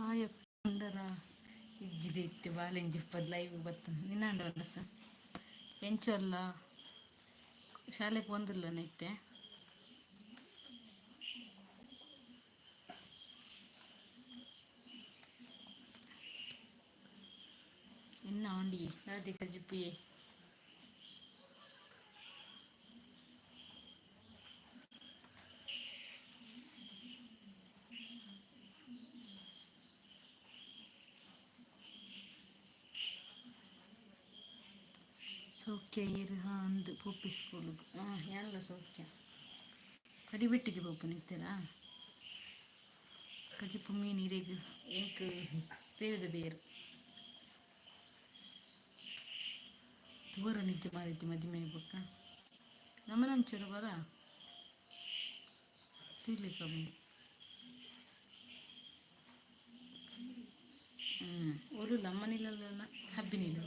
Hi ಉಂಡರ ಇಜ್ಜಿದೆ ಇತ್ತೆ ಬಾಲೆಂಜಿಪ್ಪದ live ಬತ್ತ ನಿನ್ನಾಂಡ ಸ ಎಂಚೊಲ್ಲ ಶಾಲೆ ಪೋಂದುಲ್ಲನ ಇತ್ತೆ. ಎನ್ನ ಆಂಡಿ ದಾದೆ ಕಜಿಪುಯೆ? ಸೌಖ್ಯ ಇರ್? ಹಾ, ಅಂದು ಪೋಪಿ ಸ್ಕೂಲ್. ಹಾಂ, ಎಲ್ಲ ಸೌಖ್ಯ. ಕಡಿಬೆಟ್ಟಿಗೆ ಪೋಪುನ ಇತ್ತೆರಾ? ಕಜಿಪು ಮೀನು ಇರೆಗ್, ಎಂಕ್ ಸೇರಿದ ಬೇರು. ತೂರ ನಿದ್ದೆ ಮಾರೈತಿ ಮದಿಮೆ ಬೊಕ್ಕ ನಮನಂಚೂರು ಬರ ತಿರ್ಲಿ ಕಮ್ಮಿ. ಹ್ಞೂ, ಓಲು ಅಮ್ಮನಿಲ್ಲ, ಹಬ್ಬಿನಿಲ್ಲ.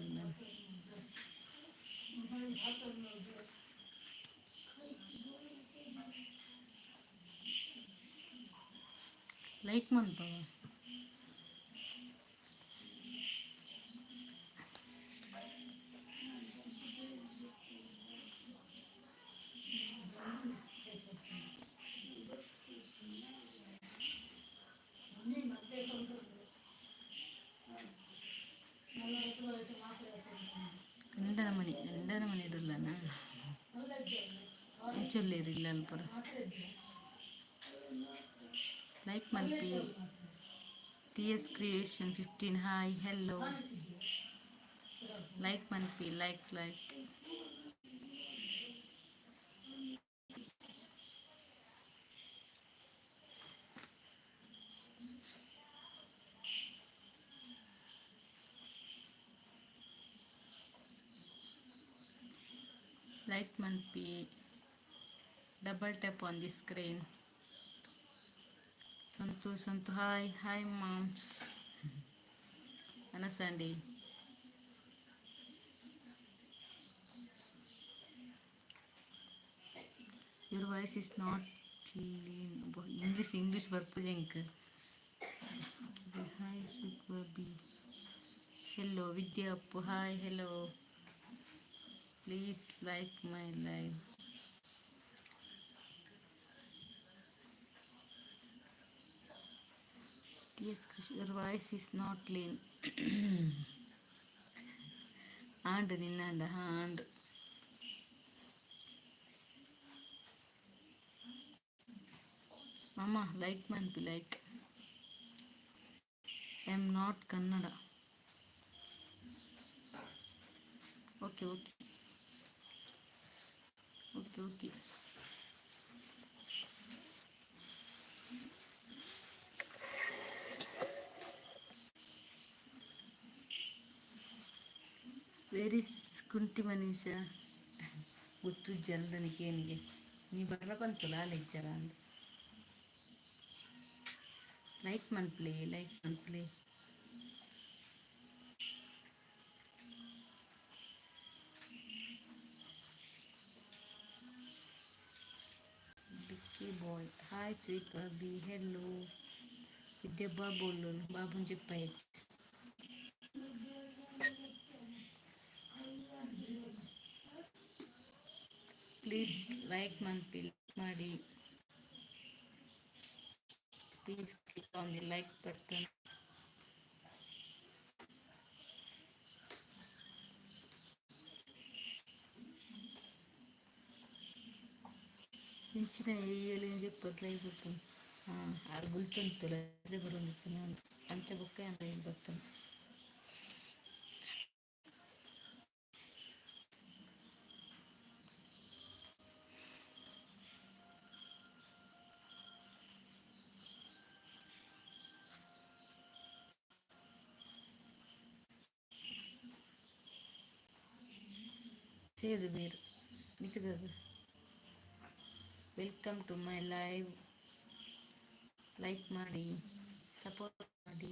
ಲೈಕ್ ಮನ್ಪವ. ಗಂಡನ ಮನೆ, ಗಂಡನ ಮನೆ ಇಡಲ್ಲನ. ಎಂಚೊಲ್ಲೇರಿಲ್ಲ ಅಲ್ಪರ. ಲೈಕ್ ಮನ್ಪಿ. T S creation 15, hi, hello. Like ಮನ್ಪಿ, like like. Like ಮನ್ಪಿ. Double tap on the screen. Santu, Santu, hi hi moms. ಅನಸಂಡಿ. Your voice is not English. English ಬರ್ಪುಜ ಎಂಕ್. Hi ಸುಗ್ಬಿ, hello. Vidya Appu, hi, hello. Please like my live. Yes, your voice is not clean. ಆಂಡ್ ನಿನ್ನಾಂಡ? ಹಾಂ, ಆಂಡ್. ಮಾಮ, like ಮನ್ಪಿ, like. I am not Kannada. Okay okay okay okay. Where is Kunti Manisha? ಗೊತ್ತುಜ್ಜಲ್ದ ನಿಕೇನಿಗೆ. ನೀ ಬರ್ರ ಬಂತಲ್ಲ ಅಲ್ಲ ಅಂದ್. ಲೈಕ್ ಮನ್ಪ್ಲೆ, ಲೈಕ್ ಮನ್ಪ್ಲೆ. Bikki bhai, hi. Sweet Babi, hello. Vidya Babu ಬಾಬುನ್ చెప్పాయి. ಪ್ಲೀಸ್ ಲೈಕ್ ಮನ್ಪಿ, ಮಾಡಿ. Please click on the like button. ಇಂಚಿನ ಏಯಲಿ చెప్పదు ಲೈವ್. ಹಾಂ, ಆರು ಗುಲ್ತಂತಲ್ಲ ಬರೋದಿತ್ತು ಅಂಚ ಬೊಕ್ಕ ಲೈವ್ ಬರ್ತದೆ. ಸೇರು ಬೇರು ನಿಕ್ಕದದು. Welcome to my live. Like ಮಾಡಿ, ಸಪೋರ್ಟ್ ಮಾಡಿ,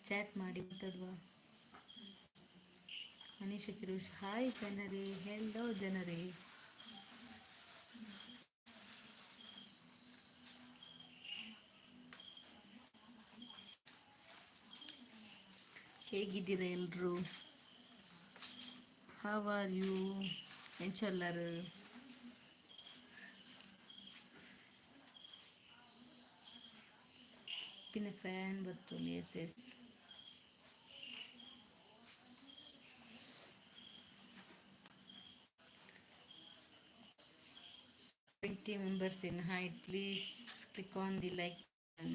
ಚಾಟ್ ಮಾಡಿ, ಮಾತಾಡುವ. ಮನೀಷ ಕಿರೂಶ್, ಹಾಯ್ ಜನರೇ, ಹೆಲೋ ಜನರೇ. ಹೇಗಿದ್ದೀರಾ ಎಲ್ಲರೂ? How are you? ಎಂಚೊಲ್ಲರು? ಪಿನ್ನ ಫ್ಯಾನ್ ಬತ್ತೊಲಿ. S S. 20 members in height, please click on the like button.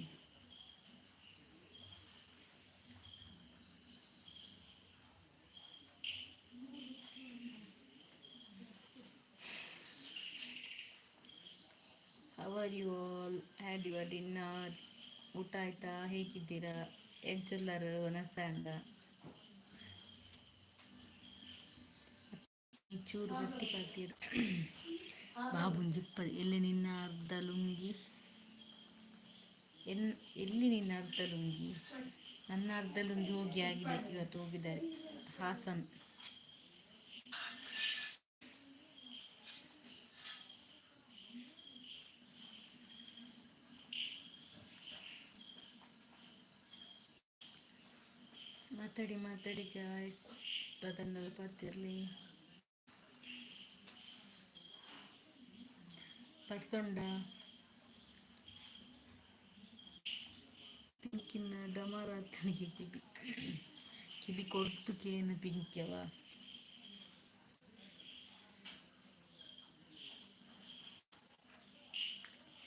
How are you all? Had your dinner? ಊಟ ಆಯ್ತಾ? ಹೇಗಿದ್ದೀರಾ? ಎಂಚೊಲ್ಲರು? ಒನಸಾಂಡ ಚೂರು ಗಟ್ಟಿ ಪಾತೀರ ಬಾಬುಂಜಿಪ್ಪ. ಎಲ್ಲಿ ನಿನ್ನ ಅರ್ಧ ಲುಂಗಿ? ಎಲ್ಲಿ ನಿನ್ನ ಅರ್ಧ ಲುಂಗಿ? ನನ್ನ ಅರ್ಧ ಲುಂಗಿ ಹೋಗಿ ಆಗಿದೆ. ಇವತ್ತು ಹೋಗಿದ್ದಾರೆ ಹಾಸನ್. ಮಾತಾಡಿ ಮಾತಾಡಿ ಗಾಯ್ಸ್, ಅದನ್ನೆಲ್ಲ ಪಾತಿರ್ಲಿ ಪರ್ಸೊಂಡ. ಪಿಂಕಿನ ಡಮಾರಾತನಿಗೆ ಕಿಬಿ ಕಿಬಿ ಕೊಡ್ತು ಕೇನ ಪಿಂಕ್ಯವ.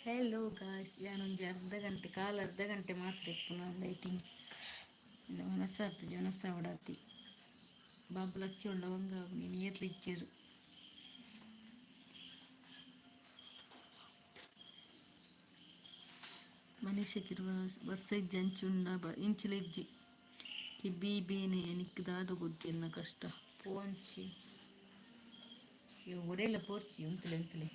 ಹೆಲೋ ಗಾಯ್ಸ್, ಯಾನೊಂಜಿ ಅರ್ಧ ಗಂಟೆ ಕಾಲ ಅರ್ಧ ಗಂಟೆ ಮಾತ್ರ ಇಪ್ಪುನ ಲೈಟಿಂಗ್. ಮನಸ್ಸಾಗ್ತದೆ, ಮನಸ್ಸಾವಡಾತಿ. ಬಾಬು ಲಕ್ಕಿ ಉಂಡ ಬಂಗ ನೀನು ಏತ್ಲ ಇಚ್ಚೇರು. ಮನುಷ್ಯಕಿರುವ ವರ್ಷ ಇಜ್ಜಿ ಅಂಚುಂಡ ಬ ಇಂಚಿಲ ಇಜ್ಜಿ. ಕಿಬ್ಬಿ ಬೇನೆ ನಿಕ್ ದಾದ ಗೊತ್ತು ಎನ್ನ ಕಷ್ಟ. ಪೋಂಚಿ ಇವು ಒಡೆಲ್ಲ ಪೋರ್ಚಿ. ಉಂತುಲೆ ಉಂತುಲೆ.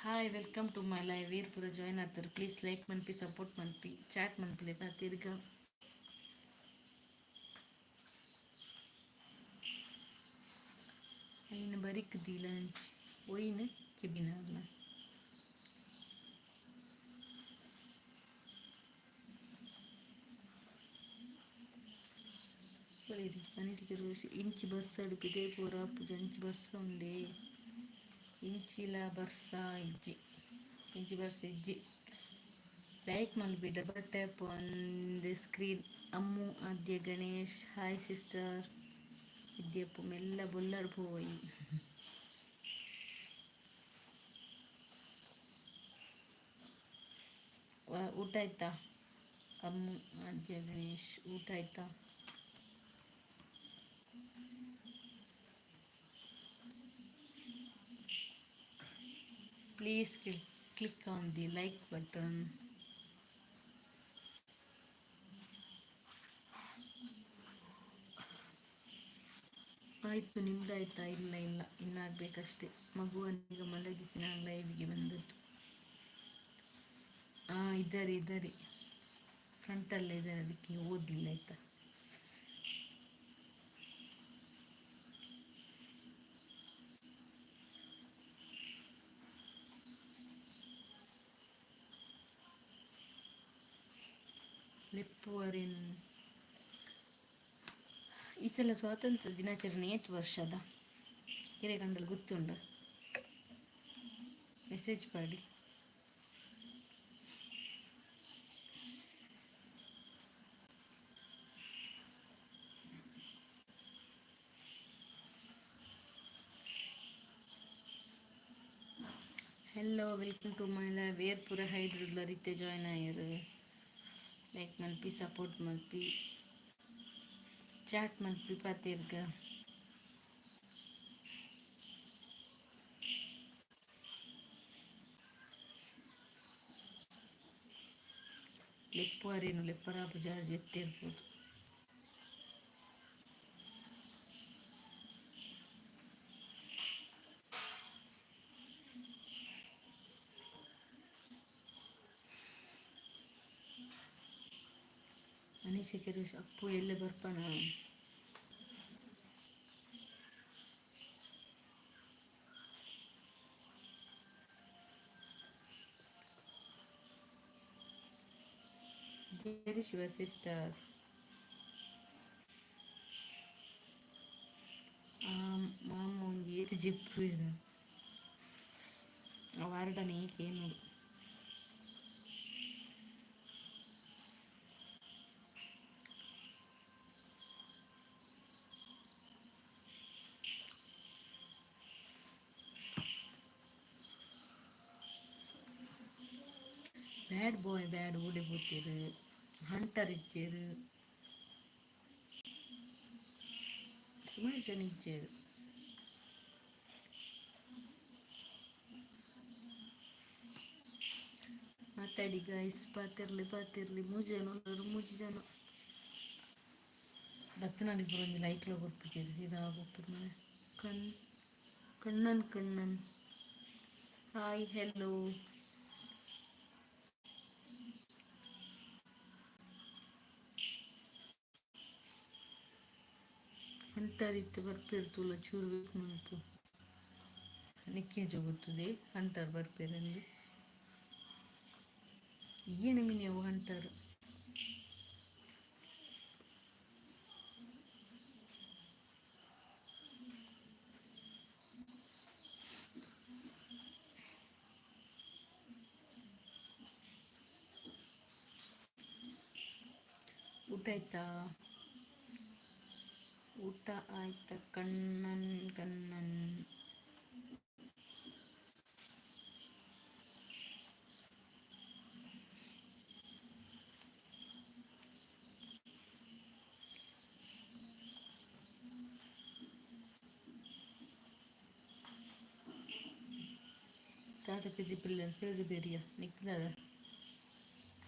Hi, welcome to my live. ಏರ್ ಪೂರ ಜಾಯ್ನ್ ಆಗ್ತಾರೆ, ಪ್ಲೀಸ್ ಲೈಕ್ ಮನ್ಪಿ, ಸಪೋರ್ಟ್ ಮನ್ಪಿ, ಚಾಟ್ ಮನ್ಪುಲೆ ತಿರ್ಗ. ಐನ್ ಬರಿಕ್ ದೀಲ ಅಂಚಿ ಒಯ್ನ್ ಕೆಬಿನಾರ್ನ ಒಳ್ಳೆದು. ಮನಿಷ್ಗೆ ಇಂಚಿ ಬರ್ಸಡ್ ಪಿದಯಿ ಪೂರ ಆಪುಜಿ. ಅಂಚಿ ಬರ್ಸ ಉಂಡೆ. ಇಂಚಿಲ ಬರ್ಸ ಇಜ್ಜಿ, ಇಂಚಿ ಬರ್ಸ ಇಜ್ಜಿ. ಲೈಕ್ ಮಲ್ಪಿ, double tap on the screen. Ammu Aadya Ganesh, hi sister. ವಿದ್ಯಪ್ಪು ಮೆಲ್ಲ ಬೊಲ್ಲಡ್ ಪೋಯಿ. ಊಟ ಆಯ್ತಾ? ಅಮ್ಮು ಆದ್ಯ ಗಣೇಶ್, ಊಟ ಆಯ್ತಾ? Please click on the like button. ಆಯಿತು, ನಿಮ್ದಾಯ್ತಾ? ಇಲ್ಲ ಇಲ್ಲ, ಇನ್ನಾಗಬೇಕಷ್ಟೆ. ಮಗುವನ್ನೀಗ ಮಲಗಿಸಿ ನಾನು ಲೈವ್ಗೆ ಬಂದದ್ದು. ಹಾಂ, ಇದ್ದಾರೆ ಇದ್ದಾರೆ, ಫ್ರಂಟಲ್ಲೇ ಇದ್ದಾರೆ. ಅದಕ್ಕೆ ಓದಲಿಲ್ಲ, ಆಯ್ತಾ? ಲೆಪ್ಪುವರೇನು? ಈ ಸಲ ಸ್ವಾತಂತ್ರ್ಯ ದಿನಾಚರಣೆ ಏತ್ ವರ್ಷದ ಹಿರೇಕಂಡಲ್ ಗೊತ್ತುಂಡ? ಮೆಸೇಜ್ ಪಾಡಿ. Hello, welcome to my live. ಏರ್ ಪೂರ ಹೈದ್ರಡ್ಲ ರೀತೆ ಜಾಯ್ನ್ ಆಯೆರ್, ಲೈಕ್ ಮಲ್ಪಿ, ಸಪೋರ್ಟ್ ಮಲ್ಪಿ, ಚಾಟ್ ಮಲ್ಪಿ ಪಾತೆರ್ಗ. ಲೆಪ್ಪುವರೇನು? ಲೆಪ್ಪರಾಪು ಜಾರ್ಜ್ ಎತ್ತಿರ್ಬೋದು. ಮನೀಷ ಗಿರೀಶ್ ಅಪ್ಪು ಎಲ್ಲೆ ಬರ್ಪನ? Where is your sister? ಜೆಪ್ಪುವೆರ್. ಅವು ಆರ್ಡನೆ ಕೇನೊಡು. ಬ್ಯಾಡ್ ಬಾಯ್ ಬ್ಯಾಡ್ ಓಡೆ ಪೋತೆರ್? ಹಂಟರ್ ಇಜ್ಜೆರ್, ಸುಮಾರು ಜನ ಇಜ್ಜೆರ್. ಮಾತಾಡಿ ಗಾಯ್ಸ್, ಪಾತೆರ್ಲಿ ಪಾತೆರ್ಲಿ. ಮೂಜಿ ಜನ ಉಲ್ಲೆರ್, ಮೂಜಿ ಜನ. ಬತ್ತನಾಡಿ ಪೂರ ಒಂಜಿ ಲೈಕ್ಲ ಕೊರ್ಪುಜೆರ್, ಸೀದಾ ಪೋಪೆರ್ ಮನೆ. ಕಣ್ Kannan Kannan, hi hello. Hunter ಇತ್ತೆ ಬರ್ಪೆರ್ ತೂಲ, ಚೂರು ವೇಟ್ ಮನ್ಪು. ನಿಕ್ಕೇಜ ಗೊತ್ತುದೆ ಹಂಟರ್ ಬರ್ಪೆರಂದು? ಈಯೆನ ಮಿನಿ ಅವು ಹಂಟರ್. ಊಟ ಆಯ್ತಾ? ಊಟ ಆಯ್ತಾ ಕಣ್ಣನ್ ಕಣ್ಣನ್? ತಾತ ಪಿಜಿ ಪಿಲ್ಲರ್ ಸೇದು ಬೇರಿಯ ನಿಕ್ಕಿದಾದ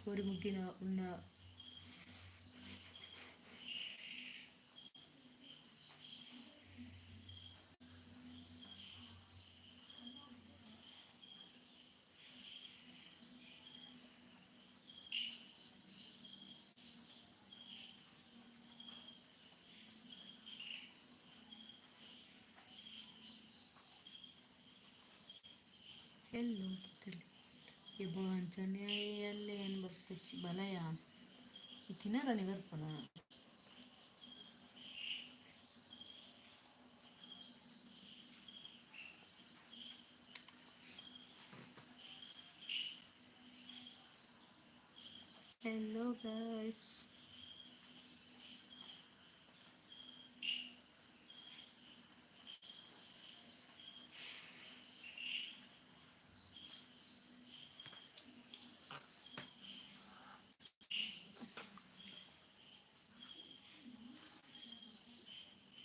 ಕೋರಿ ಮುಗ್ಗಿನ ಉನ್ನ. ಎಲ್ಲೋ ಇಬ್ಬ ಅಂಚನೆ ಅಲ್ಲೇ ಏನು ಬರ್ಪುಚ್ಚಿ ಬಲಯ ತಿನ್ನರನಿ ಬರ್ಪುನ. Hello guys.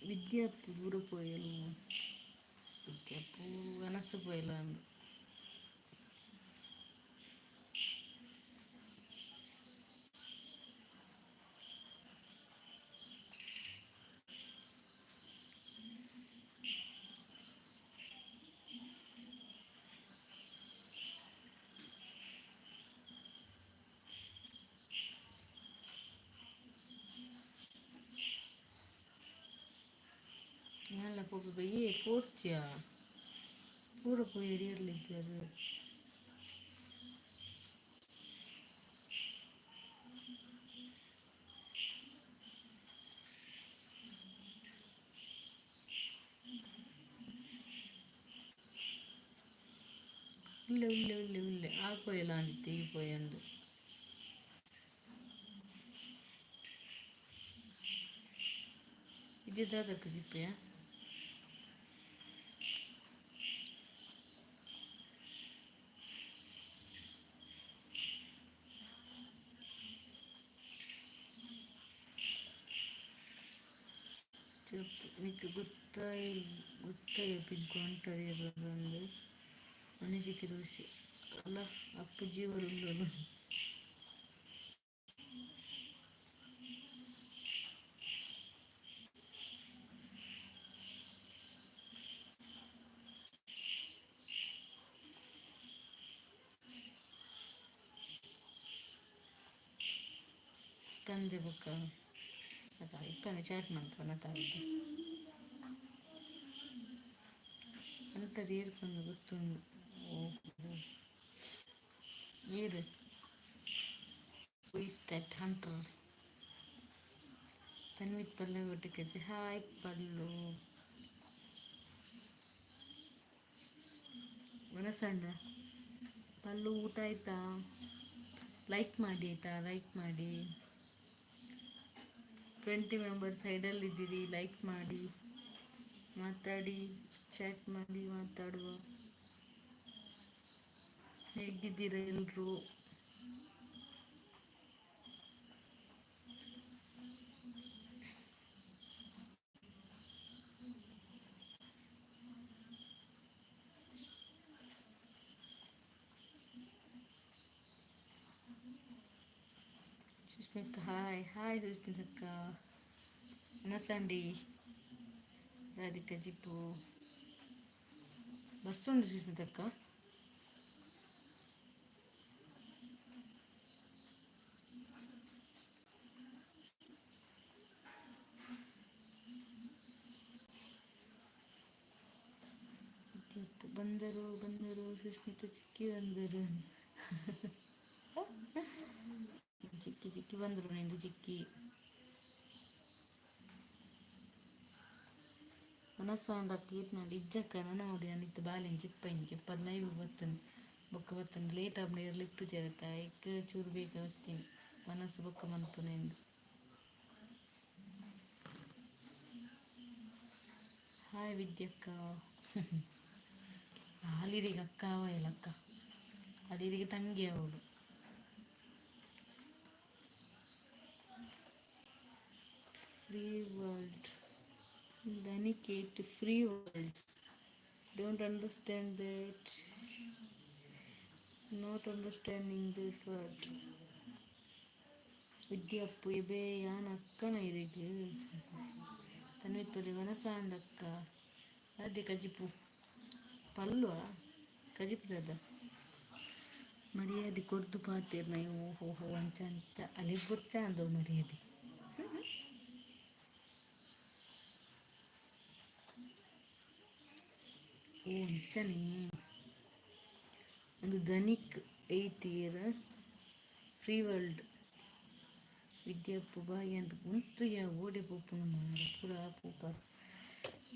ವಿದ್ಯಾಪ್ಪು ದೂರ ಪೋಯಲು, ವಿದ್ಯಾಪ್ಪು ವನಸು ಪೋಯಲು ಅಂದು. ಯಾನ್ಲ ಪೋಪೆ ಬಯ್ಯೆ ಪೋರ್ಚಿಯ ಪೂರ ಪೋಯಿ ಎಡಿಯರ್ಲಿಜ್ಜರ್. ಉಲ್ಲೆ ಉಲ್ಲೆ ಉಲ್ಲೆ ಉಲ್ಲೆ ಆ ಪೋಯಲ ಅಂದಿತ್ತೆ ಈ ಪೋಯಂದು. ಇದು ದಾದಕ್ಕೆ ದಿಪ್ಪೆಯ? చెప్పು ನಿಕ್ ಗೊತ್ತಾಯ್ ಗೊತ್ತಾಯ ಪಿಂಕು ಅಂಟರ್ ಬಂದು ಅನಿಸಿಕೆ ದೋಷಿ ಅಲ್ಲ ಅಪ್ಪು ಜೀವರುಳ್ಳಲು. ಪಂದೆ ಬೊಕ್ಕ ಅತ ಇಪ್ಪನೆ ಚಾಟ್ ಮನ್ಪುನ ತಾವಿದ್ದೆ ಅಂಟರ್ ಏರ್ ಪಂದ್ ಗೊತ್ತುಂಡು. ಓಹೋ, ಏರ್? Who is that hunter? Tanvith ಪಲ್ಲೆ ಒಟ್ಟಿಗೆ. ಹಾಯ್ ಪಲ್ಲು. ಮನಸಣ್ಣ ಪಲ್ಲು ಊಟ ಆಯ್ತಾ? ಲೈಕ್ ಮಾಡಿ ಆಯ್ತಾ? ಲೈಕ್ ಮಾಡಿ. 20 ಮೆಂಬರ್ಸ್ ಸೈಡಲ್ಲಿದ್ದೀರಿ, ಲೈಕ್ ಮಾಡಿ, ಮಾತಾಡಿ, ಚಾಟ್ ಮಾಡಿ, ಮಾತಾಡುವ. ಹೇಗಿದ್ದೀರಾ ಎಲ್ಲರೂ? ಸುಸ್ಮಿತ್ ಹಾಯ್ ಹಾಯ್ ಸುಸ್ಮಿತ್ ಅಕ್ಕ. ಅನಸಂಡಿ ರಾಧಿಕಾ ಜಿಪ್ಪು ಬರ್ಸೋಂಡು ಸುಸ್ಮಿತ್ ಅಕ್ಕ. ಬಂದರು ಬಂದರು, ಸುಸ್ಮಿತ ಚಿಕ್ಕಿ ಬಂದರು. ಚಿಕ್ಕಿ ಚಿಕ್ಕಿ ಬಂದರು ನಿಂದು ಚಿಕ್ಕಿ. ಮನಸ್ಸಾಂಡ ಕೀರ್ನಾಡು ಇಜ್ಜಕ್ಕ ನನ ನೋಡಿ. ಅನಿತ್ತು ಬಾಲೆನ್ ಚಿಪ್ಪ ಇಂಚಿಪ್ಪದ ಲೈವ್ ಬತ್ತನ್ ಬೊಕ್ಕ ಬತ್ತನ್ ಲೇಟ್ ಆಪುಂಡು. ಇರ್ಲು ಇಪ್ಪುಜೆರತ್ತ, ಐಕ್ ಚೂರು ಬೇಗ ಬತ್ತೀನಿ. ಮನಸ್ಸು ಬೊಕ್ಕ ಮನ್ಪುನೆಂದು. ಹಾಯ್ ವಿದ್ಯಕ್ಕ. ಆಲಿರಿಗೆ ಅಕ್ಕ ಅಕ್ಕ, ಅಲಿರಿಗೆ ತಂಗಿ ಅವಳು. Free world Daniket, free world. Don't understand that. Not understanding this word. Vidyappu ಎಬೆ ಯಾನ್ ಅಕ್ಕನ ಇರೆಗ್ ತನ್ವಿತ್ಪಲ್ಲಿ ವನಸಾಂಡ್ ಅಕ್ಕ. ಅದೇ ಕಜಿಪು ಪಲ್ವ ಕಜಿಪು ದಾದ ಮರ್ಯಾದೆ ಕೊರ್ದು ಪಾತೆರ್ನ. ಓಹೋ ಹೋ, ಅಂಚ ಅಂಚ ಅಲೆಗ್ ಬೊರ್ಚ ಅಂದೋ ಮರ್ಯಾದೆ. ಓ ಅಂಚನೆ ಒಂದು ಧನಿಕ್ 8 ಇಯರ್ ಫ್ರೀ ವರ್ಲ್ಡ್. ವಿದ್ಯಪ್ಪು ಬಾಯಿ ಅಂತ ಉಂತು ಯಾ ಓಡೆ ಪೋಪುನು ಮಾರ. ಪೂರ ಪೋಪಾರ್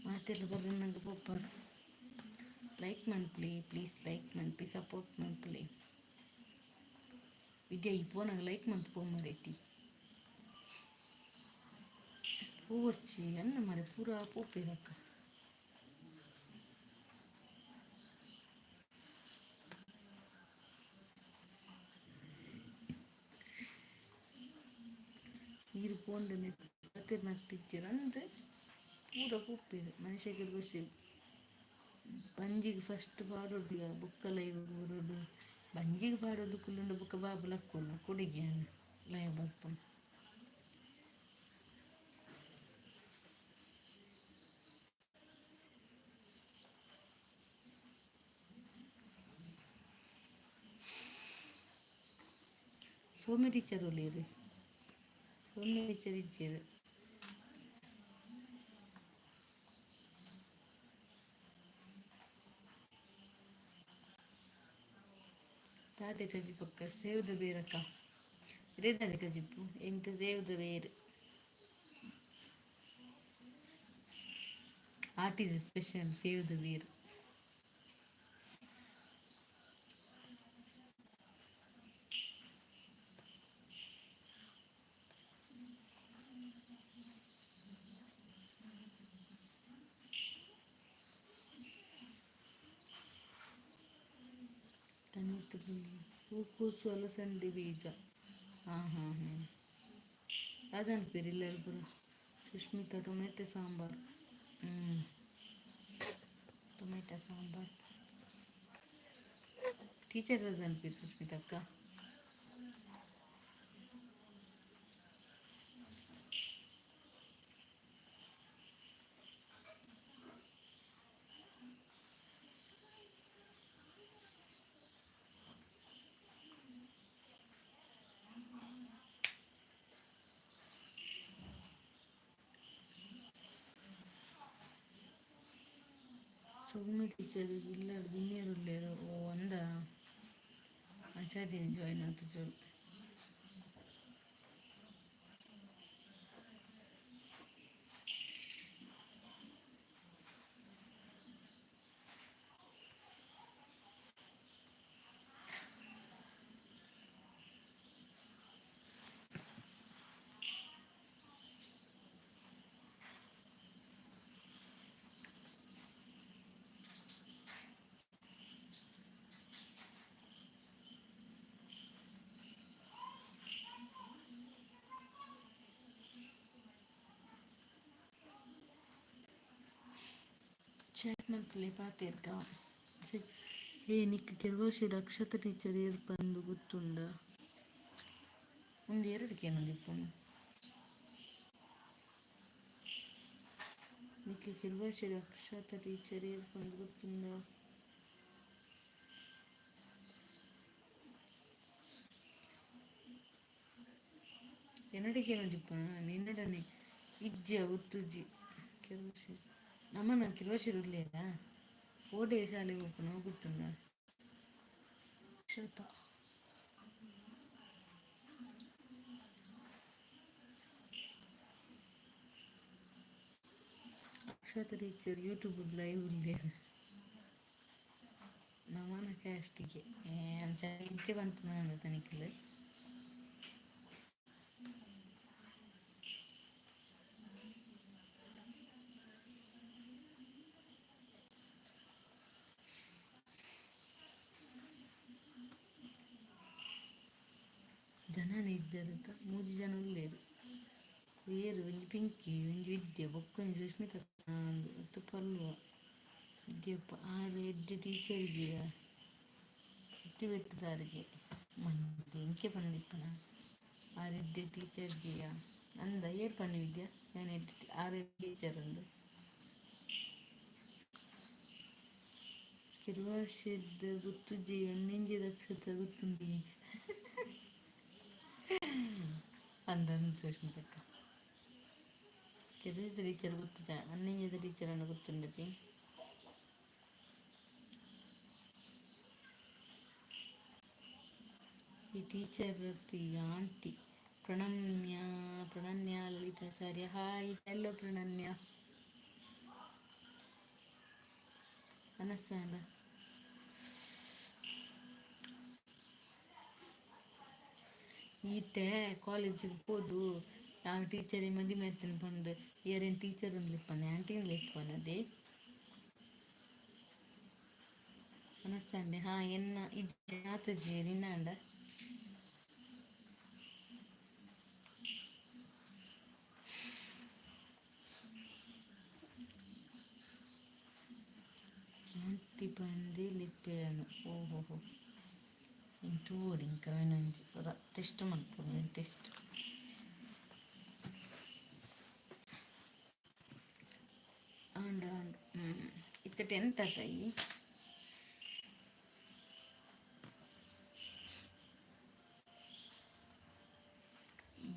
ಮಾತೆಲ್ಲ ಬರ್ರನ್ನಗ ಪೋಪಾರ್. ಲೈಕ್ ಮನ್ಪುಲೆ ಪ್ಲೀಸ್, ಲೈಕ್ ಮನ್ಪಿ, ಸಪೋರ್ಟ್ ಮನ್ಪುಲೆ. ವಿದ್ಯಾ ಈ ಪೋನಾಗ ಲೈಕ್ ಮಂತ್ ಪೋ ಮರೇತಿ. ಪೋವರ್ಚಿ ಅನ್ನ ಮರೆ ಪೂರ ಪೋಪೇರಕ್ಕ. ಈರ್ ಪೋಂಡನೆ ಪಾತೆರ್ನಕ್ಲ್ ಅಂದ್ ಪೂರ ಪೋಪೆರ್. ಮನುಷ್ಯಗ್ ಖುಷಿ ಬಂಜಿಗ್ ಫಸ್ಟ್ ಪಾಡೊಡು ಬೊಕ್ಕ ಲೈವ್ ಬರೊಡು. ಬಂಜಿಗ್ ಪಾಡೊಂದು ಕುಲ್ಲುಂಡ ಬೊಕ್ಕ ಬಾಬು ಲಕ್ಕೊಡು ಕೊಡಿಗೆ ಯಾನ್ ಲೈವ್ ಬರ್ಪುನು. ಸೌಮ್ಯ ಟೀಚರ್ ಉಲ್ಲೆರ್. ಸೌಮ್ಯ ಟೀಚರ್ ಇಜ್ಜೆರ್. ದಾದೆ ಕಜಿಪಕ್ಕ? ಸೇವುದ ಬೇರಕ್ಕ. ಇರೆ ದಾದೆ ಕಜಿಪು? ಎಂಕ್ ಸೇವುದ ಬೇರ್. ಆಟಿದ ಸ್ಪೆಷಲ್ ಸೇವುದ ಬೇರ್. ಹೂಕೋಸು ಅಲಸಂದೆ ಬೀಜ. ಹಾಂ ಹಾಂ ಹಾಂ ಅದನ್ಪೇರು ಎಲ್ಲರೂ ಪೂರ. ಸುಷ್ಮಿತಾ ಟೊಮೆಟೊ ಸಾಂಬಾರ್. ಹ್ಞೂ, ಟೊಮೆಟೊ ಸಾಂಬಾರ್. ಟೀಚರ್ ಅನ್ಪೇರು ಸುಷ್ಮಿತಾ ಅಕ್ಕ. ಸೌಮ್ಯ ಟೀಚರ್ ಇಲ್ಲಡ್ ಬಿನ್ನೆರ್ ಉಲ್ಲೆರ್. ಓ ಅಂದ ಆಚಾರ್ಯ ಜಾಯಿನ್ ಆತುಜೊಲು. ಚಾಟ್ ಮಲ್ಪುಲೆ ಪಾತೆರ್ಗ. ಏ ನಿಕ್ಕ್ ಕಿರ್ವಶಿಡ್ ಅಕ್ಷತಾ ಟೀಚರ್ ಏರ್ ಪಂದ್ ಗೊತ್ತುಂಡ? ಉಂದು ಎರಡು ಕೇನೊಂದಿಪ್ಪುಂಡು. ನಿಕ್ಕ್ ಕಿರ್ವಶಿಡ್ ಅಕ್ಷತಾ ಟೀಚರ್ ಏರ್ ಪಂದ್ ಗೊತ್ತುಂಡ? ಎನ್ನಡ ಕೇನೊಂದಿಪ್ಪುನ ನಿನ್ನಡನೆ ಇಜ್ಜಿ ಗೊತ್ತುಜ್ಜಿ. ಕಿರ್ವಶಿ ನಮನ ಕಿರ್ವಶಿಡ್ ಉಲ್ಲೇರಾ ಓಡೆ ಶಾಲೆಗ್ ಪೋಪುನ ಗೊತ್ತುಂಡ? Akshata Akshata teacher YouTube live ಉಲ್ಲೆರ್. ನಮನ ಕ್ಯಾಸ್ಟಿಗೆ ಅಂಚ ಇಂಚೆ ಪನ್ಪುನ ತನಿಖೆಲ್. ಜನನೇ ಇಜ್ಜೆರ್ ಮೂಜಿ ಜನ ಉಲ್ಲೆರ್. ಏರ್ ಒಂಜಿ ಪಿಂಕಿ ಒಂಜಿ ವಿದ್ಯೆ ಬೊಕ್ಕ ಒಂಜಿ ಸುಷ್ಮಿತಾ ಅತ್ ಪಲ್ವ ವಿದ್ಯಪ್ಪ ಆರ್ ಎಡ್ಡೆ ಟೀಚರ್ಗೆ ಸುತ್ತಿಬೆಟ್ಟು ಸಾರಿಗೆ ಮಂದಿ ಎಂಕೆ ಪಂದಿಪ್ಪನ ಆರ್ ಎಡ್ಡೆ ಟೀಚರ್ಗೆಯ ಅಂದ ಏರ್ ಪನ್ನಿ ವಿದ್ಯಾ ಯಾನ್ ಎಡ್ಡೆ ಆರ್ ಟೀಚರ್ ಅಂದ್. ಕಿರ್ವಶಿದ್ ಗೊತ್ತುಜ್ಜಿ ಅನ್ನಿಂಜಿ ದಕ್ಷತ ಗೊತ್ತುಂಡಿ ಅಂದಂದು ಸುಷ್ಮಿತಕ್ಕ. ಕಿರ್ವಶಿದ ಟೀಚರ್ ಗೊತ್ತುಜ ಅನ್ನಿಂಜದ ಟೀಚರ್ ಅನ್ನ ಗೊತ್ತುಂಡತಿ. ಈ ಟೀಚರ್ ಈ aunty Pranamya Prananya Lalithacharya hi hello Prananya. ಅನಸ್ಸಾಂಡ ಈತೆ ಕಾಲೇಜಿಗೆ ಪೋದು ಯಾನ್ ಟೀಚರ್ ಮದಿಮೆ ಆತೇನೆ ಪಂದ್ ಏರೆನ್ ಟೀಚರ್ ಅಂದ್ ಆಂಟಿನ್ ಲೆಪ್ಪುವನದೆ ಅನಸ್ಸಾಂಡೆ. ಹಾ ಎನ್ನ ಇಜ್ಜಿ ಆತುಜಿ ನಿನ್ನಾಂಡ. ಆಂಟಿ ಪಂದೇ ಲೆಪ್ಪೆಯನು. ಓಹೋ ಇಂಕ್ ತೂವೊಡು ಇಂಕ್ ಅವೆನೊಂಜಿ ಪೂರ ಟೆಸ್ಟ್ ಮಲ್ಪೊಡು ಟೆಸ್ಟ್. ಆಂಡ್ ಆಂಡ್ ಇತ್ತೆ ಟೆಂತ್ ಅತ ಈ?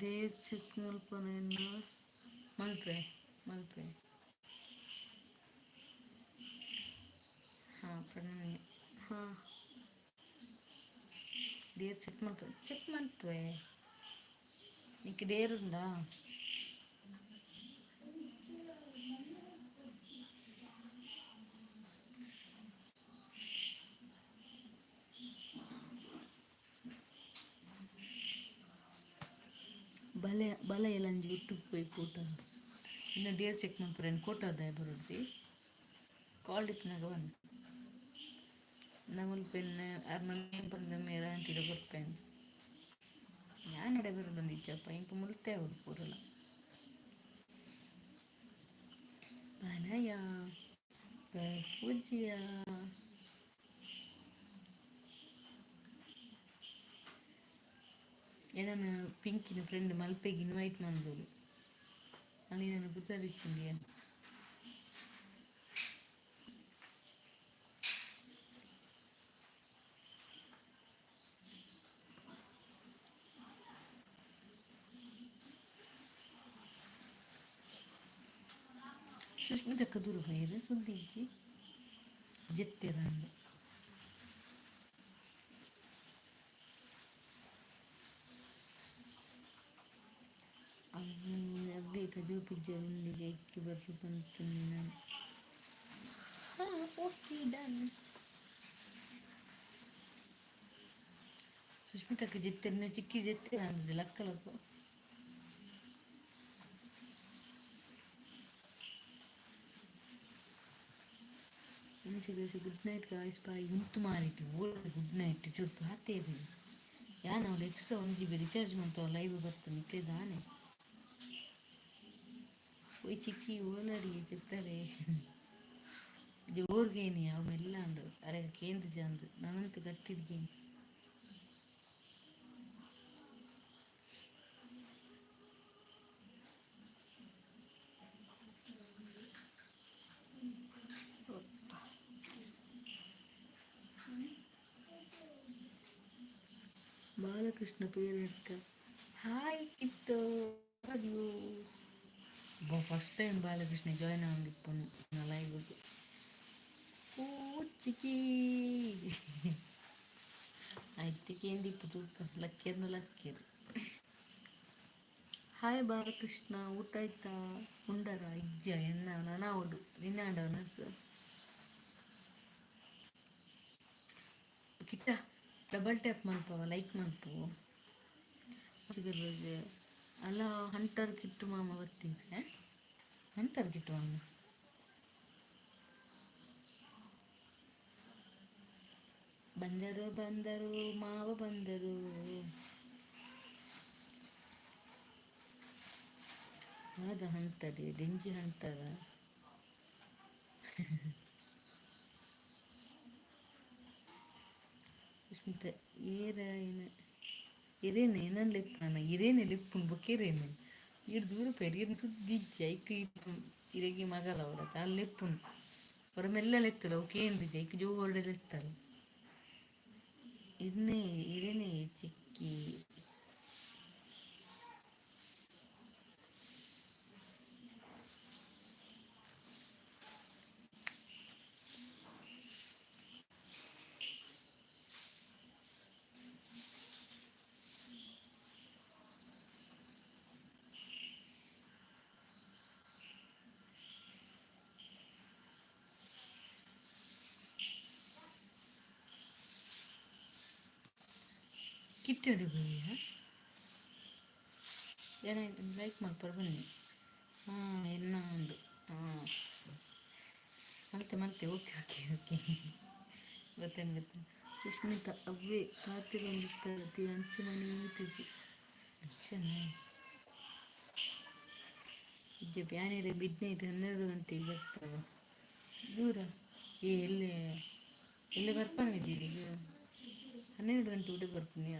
ಡೇಟ್ ಚೆಕ್ ಮಲ್ಪನ ಎನ್ನ ಮಲ್ಪೆ ಮಲ್ಪೆ. ಹಾಂ ಪ್ರಣಮ್ಯ ಹಾಂ ಡೇರ್ ಚೆಕ್ ಮಲ್ಪೆ ಚೆಕ್ ಮಲ್ಪೆ. ನಿಕ್ಕ್ ಡೇರ್ ಉಂಡಾ? ಬಲೆ ಬಲ ಎಲ್ಲಂಜಿ ಒಟ್ಟುಗು ಪೋಯಿ ಫೋಟೋ ಇನ್ನ ಡೇರ್ ಚೆಕ್ ಮಲ್ಪುರೆ ಫೋಟೋ ದಾಯೆ ಬರೊಡ್ಡಿ ಕಾಲ್ ಇಪ್ಪುನಗ ಬನ್ನಿ. ನಮಲ್ ಪೆನ್ ಅರ್ನ ಪಂದ್ ಮೇರ್ ಆಂಟಿಡ ಕೊರ್ಪೆನ್. ಯಾನ್ ಇಡೆ ಬರೊಡೊಂದಿಜ್ಜಪ್ಪ ಎಂಕ್ ಮುಲ್ತೆ ಆವೊಡು ಪೂರಲ. ಬಲಯ ಬರ್ಪುಜಿಯ ಎನನ್ ಪಿಂಕಿನ ಫ್ರೆಂಡ್ ಮಲ್ಪೆಗ್ ಇನ್ವೈಟ್ ಮಲ್ದೊಲು. ಅನಿನನ ಪುದರ್ ಇತ್ತುಂಡಿಯ. ಸುಷ್ಮಿತಕ್ಕ ದೂರ ಪೋಯೆರ್ ಸುದ್ದಿ ಇಜ್ಜಿ ಜೆತ್ತೆರ್ ಅಂದ್. ಅವ್ವೇ ಕಜವು ಪಿಜ್ಜಾರ್ ಉಂಡಿಗೆ ಐಕ್ ಬರ್ಪೆ ಪಂತುಂಡು ಹಾ ಓಕೆ ಡನ್. ಸುಷ್ಮಿತಕ್ಕ ಜೆತ್ತೆರ್ನ ಚಿಕ್ಕಿ ಜೆತ್ತೆರ್ ಅಂದ್ ಲಕ್ಕ ಲಕ್ಕ. Good night guys bye. ಉಂತು ಮಾರಿಟ್ಟು ಓಲ್ ಗುಡ್ ನೈಟ್ ಚೂರು ಪಾತೆರ್ನಿ. ಯಾನ್ ಅವ್ಲು ಎಕ್ಸ್ಟ್ರಾ 1 GB recharge ಮಲ್ತವ ಲೈವ್ ಬತ್ತು ನಿಕ್ಲೆ ದಾನೆ. ಓಯ್ ಚಿಕ್ಕಿ ಓಲರಿ ಜೆತ್ತರೆ. ಜೋರ್ಗೇನಿ ಅವು ಮೆಲ್ಲಾಂಡು ಅರೆಗ ಕೇಂದ್ರ ಜಾಂದು ನಾನಂತ ಗಟ್ಟಿಡ್ಗೇನಿ. ಬಾಲಕೃಷ್ಣ ಪೇರಡ್ಕ ಹಾಯ್ ಕಿತ್ತು. ಫಸ್ಟ್ ಟೈಮ್ ಬಾಲಕೃಷ್ಣ ಜಾಯ್ನ್ ಆವೊಂದಿಪ್ಪುನು ಲೈವ್. ಪೂಚಿಕಿ ಐತಿ ಕೇಂದಿಪ್ಪು ತೂಕ ಲಕ್ಕೇರ್ನ ಲಕ್ಕೇರು. ಹಾಯ್ ಬಾಲಕೃಷ್ಣ, ಊಟ ಆಯ್ತಾ? ಉಂಡರ ಇಜ್ಜ ಎನ್ನ ನನ ಉಂಡು ನಿನ್ನಾಂಡವನ ಕಿಟ್ಟ ಡಬಲ್ ಟ್ಯಾಪ್ ಮನ್ಪವ ಲೈಕ್ ಮನ್ಪು. ಅಲ್ಲ ಹಂಟರ್ ಕಿಟ್ಟು ಮಾಮ ಬರ್ತೀನಿ. ಹಂಟರ್ ಕಿಟ್ಟು ಮಾಮ ಬಂದರು ಬಂದರು ಮಾವ ಬಂದರು. ಹೌದ ಹಂಟರಿ ದಿಂಜಿ ಹಂಟರ. ಸುಸ್ಮಿತ ಏರ ಏನ ಇರೇನೆ ಏನನ್ ಲೆಪ್ಪನ ಇರೇನೆ ಲೆಪ್ಪುನ್ ಬೊಕ್ಕ ಇರೇನೆ ಈರ್ ದೂರ ಪೇರು ಈರ್ನ ಸುದ್ದಿ ಇಜ್ಜಿ ಐಕ್ ಇರೆಗೆ ಮಗಲ ಅವರ ಅಲ್ಲಿ ಲೆಪ್ಪುನ್ ಹೊರ ಮೆಲ್ಲ ಲೆತ್ತಲ್ಲ ಅವು ಕೇಂದಿಜಿ ಐಕ್ ಜೋರ್ಡೆ ಲೆತ್ತಲ್ಲ ಇರ್ನೆ ಇರೇನೆ ಚಿಕ್ಕಿ. ಕಿಟ್ಟಡಿ ಹೋಗಿ ಏನಾಯ್ತು? ಲೈಕ್ ಮಾಡ್ತಾರೆ ಬನ್ನಿ. ಹಾಂ ಎನ್ನ ಒಂದು ಹಾಂ ಮಲ್ತೆ ಮಲ್ತೆ. ಓಕೆ ಓಕೆ ಓಕೆ, ಗೊತ್ತೇನು ಗೊತ್ತೇನು. ಸುಷ್ಮಿತಾ ಅವ್ವೆ ಪಾತೆರೊಂದಿತ್ತತಿ ಅಂಚಿನ ನೀತುಜಿ ಅಂಚನ ಇಜ್ಜ ಬ್ಯಾನೆರೆ ಬಿದ್ನೈದು 12 ಗಂಟೆಗೆ ಬರ್ತವ ದೂರ. ಏ ಎಲ್ಲೆ ಎಲ್ಲೆ ಬರ್ಪಣಿದ್ದೀರಿ ಈಗ 12 ಗಂಟೆ ಊಟಕ್ಕೆ ಬರ್ತೀನಿ.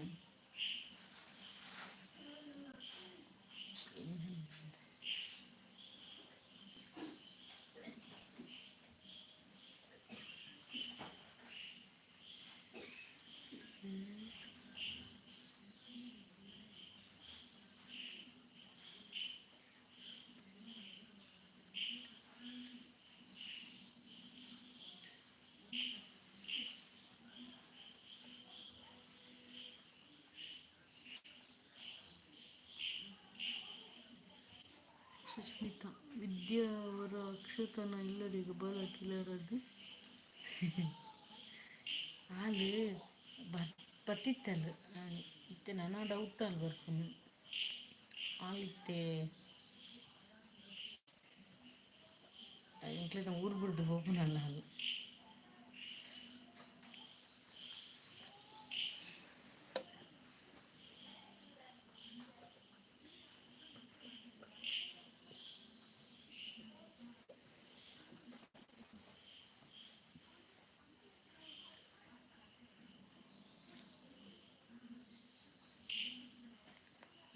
ಸುಷ್ಮಿತಾ ವಿದ್ಯಾ ಅವರ ಅಕ್ಷತನ ಇಲ್ಲಡಿಗ್ ಬಲ ಕಿಲ್ಲರದು ಆಲ್ ಬತ್ತಿತ್ತಲ್ ಇತ್ತೆ ನನ ಡೌಟ್ ಆಲ್ ಬರ್ಪುನು ಆಲ್ ಇತ್ತೆ ಎಂಕ್ಲೆನ ಊರು ಬುಡ್ದು ಪೋಪುನಲ್ಲ ಆಲ್.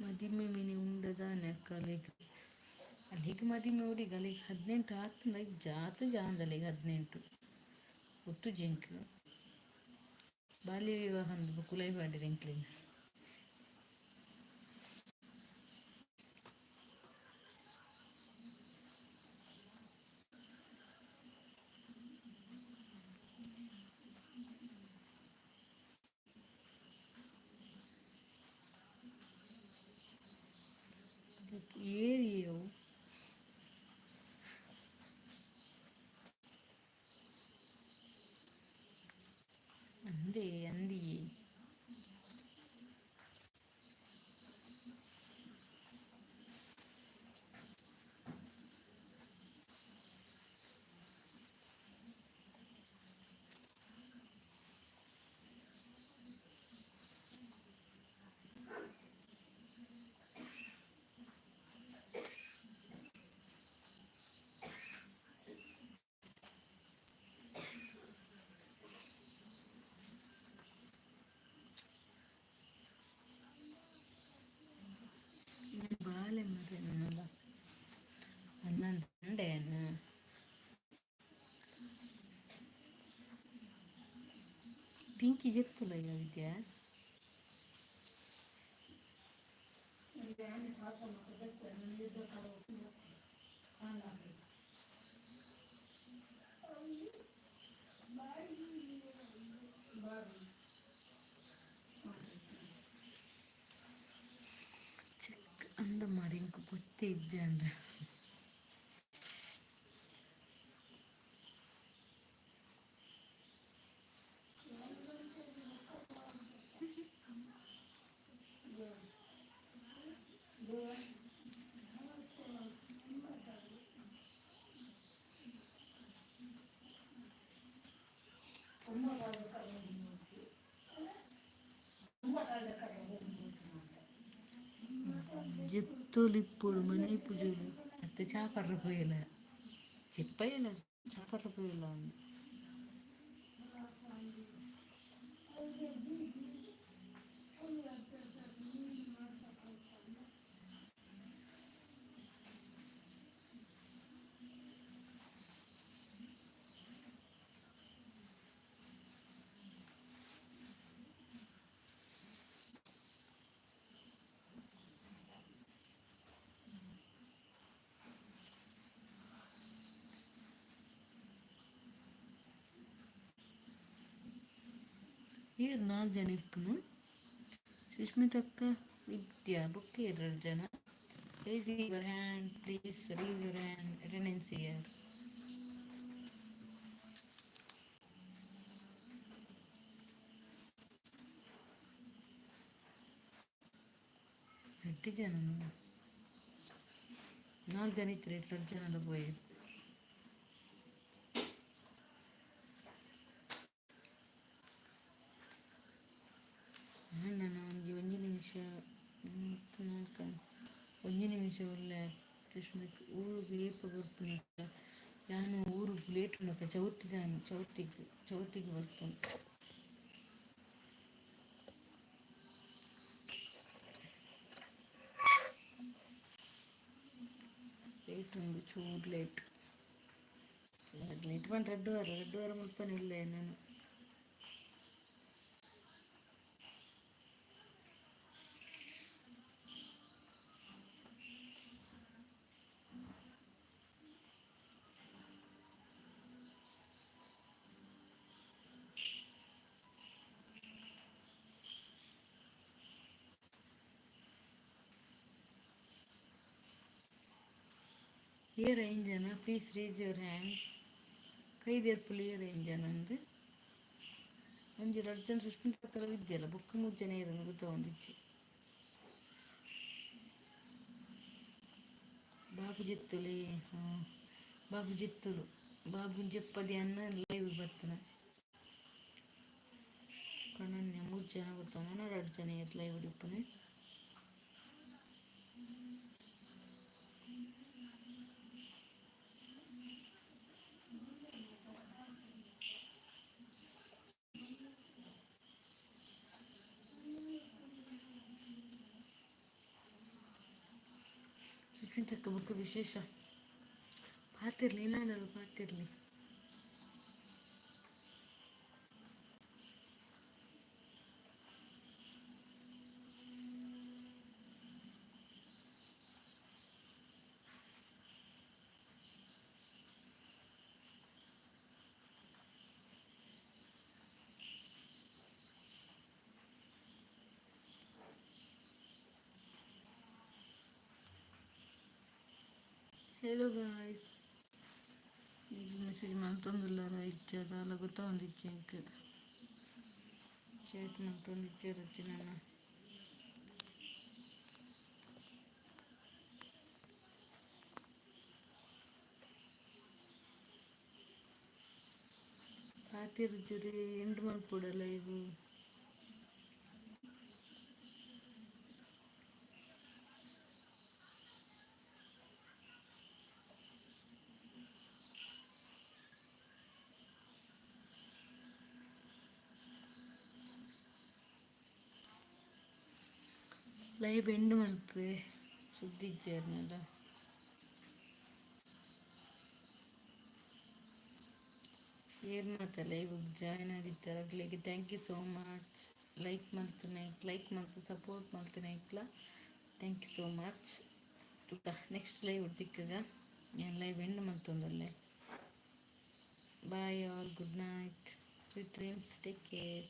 ಮದಿಮೆ ಮಿನಿ ಉಂಡ ದಾನೆ ಅಕ್ಕ ಅಲೆಗ್ ಅಲೆಗ್ ಮದಿಮೆ ಊರಿಗೆ ಅಲೆಗ್ 18 ಆತ್ಂಡ ಜಾತ ಜಾಂದ ಅಲೆಗ್ 18 ಒತ್ತುಜಿ ಎಂಕ್ ಬಾಲ್ಯ ವಿವಾಹ ಅಂದ್ ಕುಲೈ ಪಾಡ್ಡೆರ್ ಎಂಕ್ಲೆಗ್. ಏರಿಯವು ಅಂದೇ ಅಂದಿಯೇ. ಮಲ್ಪುಲೆ ಮಾರ್ರೆ ನನಲ. ಅಣ್ಣನ್ ಪಂಡೆ ಯಾನ್. ಪಿಂಕಿ ಜೆತ್ತುಲಯ್ಯ ವಿದ್ಯಾ. ಚೆಕ್ ಅಂದ ಮಾರೆ ಎಂಕ್ ಗೊತ್ತೇ ಇಜ್ಜಾಂಡ್. ಜೆತ್ತೊಲಿಪ್ಪೊಡು ಮನೆ ಪೂಜೊಲು ಅತ್ತೆ ಚಾ ಪರ್ರ ಪೋಯೆಲ ಜೆಪ್ಪಯೆಲ ಚಾ ಪರ್ರ ಪೋಯೆಲ ಅಂದ್. ಏರ್ ನಾಲ್ ಜನ ಇಪ್ಪುನು? ಸುಷ್ಮಿತಕ್ಕ, ವಿದ್ಯಾ ಬೊಕ್ಕ ಏರ್ ರಡ್ಡ್ ಜನ? Raise your hand, please raise your hand. Attendance here. ರಡ್ಡ್ ಜನ, ನಾಲ್ ಜನ ಇತ್ತ್ರೆ ರಡ್ಡ್ ಜನಲ ಪೋಯೆರ್. ನನ ಒಂಜಿ ಒಂಜಿ ನಿಮಿಷ ನಾಲ್ಕು ಒಂಜಿ ನಿಮಿಷ ಉಲ್ಲೆ. ಸುಷ್ಮಿತ್ ಊರುಗು ಏಪ ಬರ್ಪುನಕ್ಕ? ಯಾನ್ ಊರುಗು ಲೇಟ್ ಉಂಡಕ್ಕ, ಚೌತಿ ಚೌತಿಗ್ ಚೌತಿಗ್ ಬರ್ಪುನು. ಲೇಟ್ ಉಂಡು, ಚೂರು ಲೇಟ್. ಲೇಟ್ ಪಂಡ 2 ವಾರ, 2 ವಾರ ಮುಲ್ಪನೆ ಉಲ್ಲೆ ನಾನು. ಏರ್ ಐನ್ ಜನ? Please raise your hand. ಕೈ ದೆರ್ಪುಲೆ ಏರ್ ಐನ್ ಜನ ಅಂದ್. ಒಂಜಿ ರಡ್ಡ್ ಜನ ಸುಷ್ಮಿತಾ ವಿದ್ಯಲ್ಲ, ಬೊಕ್ಕ ಮೂಜಿ ಜನ ಏರಂದ್ ಗೊತ್ತಾವೊಂದಿಜ್ಜಿ. ಬಾಬು ಜೆತ್ತುಲೆ? ಹಾಂ, ಬಾಬು ಜೆತ್ತುಲು. ಬಾಬು ಜೆಪ್ಪದಿ ಅನ್ನ ಲೈವ್ ಬರ್ತನ ಕಣ್ಣನ್ನೆ. ಮೂರು ಜನ ಗೊತ್ತಾವನ, ರಡ್ಡ್ ಜನ ಏರ್ ಲೈವ್ ಇಪ್ಪುನೆ? ಸುಷ್ಮಿತಕ್ಕ, ಬೊಕ್ಕ ವಿಶೇಷ? ಪಾತಿರ್ಲಿ ಏನಾಂಡಲ ಪಾತಿರ್ಲಿ. ಹೆಲೋ ಗಾಯ್ಸ್, ಮೆಸೇಜ್ ಮಲ್ತೊಂದುಲ್ಲಾರ ಇಜ್ಜ ದಾಲ ಗೊತ್ತಾವೊಂದಿಜ್ಜಿ ಎಂಕ್. ಚಾಟ್ ಮಲ್ತೊಂದಿಜ್ಜೆರ್ ನನ. ಪಾತೆರ್ಜೆರ್, ಎಂಡ್ ಮಲ್ಪೊಡ ಲೈವ್? ಲೈವ್ ಎಂಡ್ ಮಲ್ಪುವೆ. ಸುದ್ದಿ ಇಜ್ಜೆರ್ನಲ್ಲ. ಏರ್ ಮಾತ ಲೈವ್ ಜಾಯ್ನ್ ಆದಿತ್ತೆರ್ ಅಕ್ಲೆಗ್ thank you so much. Like ಮಲ್ತಿನೈಕ್, like ಮಲ್ತ್ ಸಪೋರ್ಟ್ ಮಲ್ತಿನೈಕ್ಲ thank you so much. ತೂಕ ನೆಕ್ಸ್ಟ್ ಲೈವ್ ತಿಕ್ಕಗ. ಯಾನ್ ಲೈವ್ ಎಂಡ್ ಮಲ್ತೊಂದುಲ್ಲೆ. Bye all, good night, sweet dreams, take care.